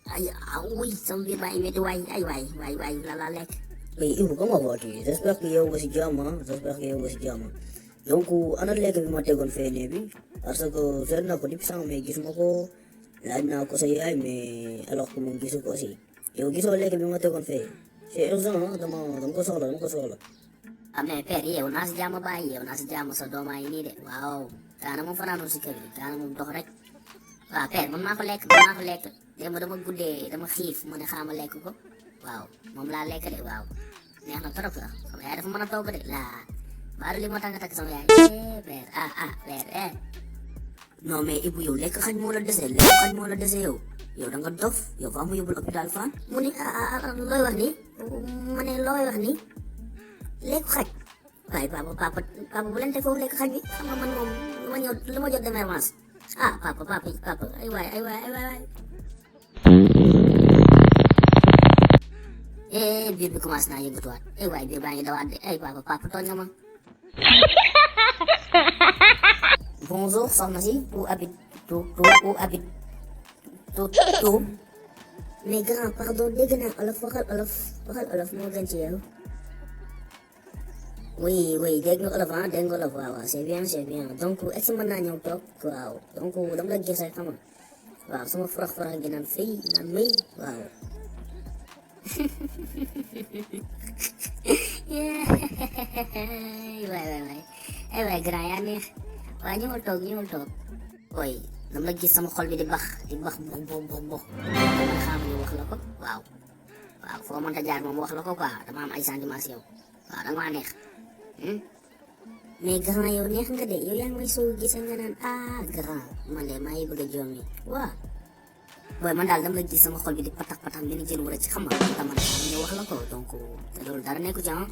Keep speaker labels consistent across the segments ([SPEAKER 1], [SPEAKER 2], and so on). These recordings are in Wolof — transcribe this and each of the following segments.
[SPEAKER 1] Ay, uy, sama biir baa ngi métti waay ay waay la laa lekk.
[SPEAKER 2] Mais Ibou, comment vas-tu? J'espère que yow nga si jàmm, j'espère que yow nga si jàmm. Donc ana lekk bi ma tegoon fee nii bi parce que seet naa ko depuis sànq mais gisuma ko laaj naa ko sa yaay mais alors que moom gisu ko aussi yow gisoo lekk bi ma tegoon fee c'est urgent dama ko soxla.
[SPEAKER 1] ah mais père yow naa si jàmm bàyyi yow naa si jàmm sa doomaa yi nii de waaw kaana moom fanaanoon si kër gi kaana moom dox rek waaw père man maa ko lekk démb dama guddee dama xiif ma ne xaama lekk ko waaw moom laa lekk de waaw neex na trop sax sama yaay dafa mën a togg de laa baaru li moo tax nga takk sama yaay père père non mais Ibou yow lekk xañ moo la dese yow da nga dof yow faa mu yóbbul hôpital fan mu ne looy wax ni ma ne looy wax ni lekk xaj waaye papa bu leen teg foofu lekk xaj bi xam nga man moom lu ma jot d'émergence papa ay waay biir bi commencé naa yëngatuwaat ay waay biir baa ngi dawaat de ay papa tooñ nga ma. Bonjour soxna si où habite où habite tout mais grand pardon dégg naa olof waxal olof moo gën ci yow. oui dégg nga olof dégg nga olof waaw c'est bien donc est-ce que mën naa ñëw toog waaw donc dama la gis rek xam nga waaw sama furax gi naan fii naan may waaw. waay grand yaa neex waaw ñëwal toog ooy dama la gis sama xol bi di bax box dama xam ñu wax la ko waaw foo mënta jaar moom wax la ko quoi dama am ay sentiments yow waaw danga maa neex mais grand yow neex nga de yow yaa ngi may soo gisa nga naan grand man de maa ngi bëgg a joomi waaw booy man daal dama la gis sama xol bi di patax benn jël wala ci xam nga dama ñu wax la ko donc te loolu dara nekku ci xam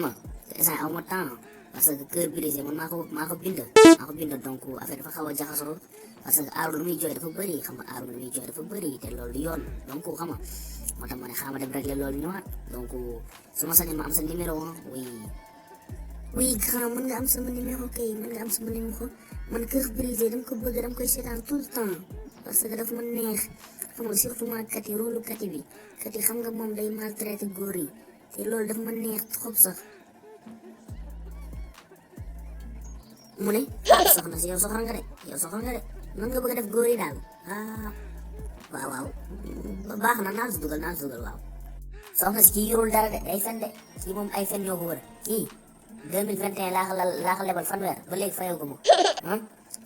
[SPEAKER 1] nga te instant aw ma temps parce que cœur brisé man maa ko bind donc affaire dafa xaw a jaxasoo parce que aaru lu muy jooy dafa bëri xam nga te loolu du yoon donc xam nga moo tax ma ne xaama dem régler loolu ñëwaat donc su ma sañoon ma am sa numéro oui grand mën nga am sama numéro kay man cœur brisé dama ko bëgg dama koy seetaan tout le temps parce que daf ma neex xam nga surtout ma kati rôle kati bi kati xam nga moom day maltraité góor yi te loolu daf ma neex trop sax mu ne soxna si yow soxla nga de nan nga bëgg a def góor yi daal waaw baax na naa si dugal waaw soxna si kii yorul dara de day fen de kii moom ay fen ñoo ko wër kii 2021 laa ko lebal fanweer ba léegi fayagu ma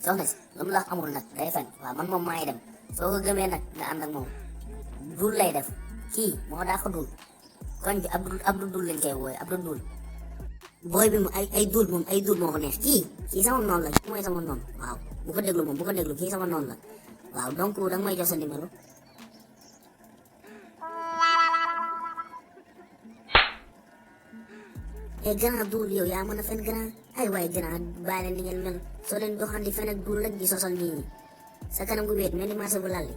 [SPEAKER 1] soxna si lu mu la amul nag day fen waaw man moom maay dem soo ko gëmee nag nga ànd ak moom dul lay def kii moo daa ko dul koñ bi Abdou dul lañ koy wooye Abdou dul booy bi mu ay dul moo ko neex kii sama noonu la kii mooy sama noonu waaw bu ko déglu kii sama noonu la waaw donc danga may jox sa numéro grand dul yow yaa mën a fen grand ay waay grand bàyyi leen di ngeen mel soo leen doxaan di fen ak dul rek di sosal nit ñi sa kanam gu wéet mel ni marché bu lalli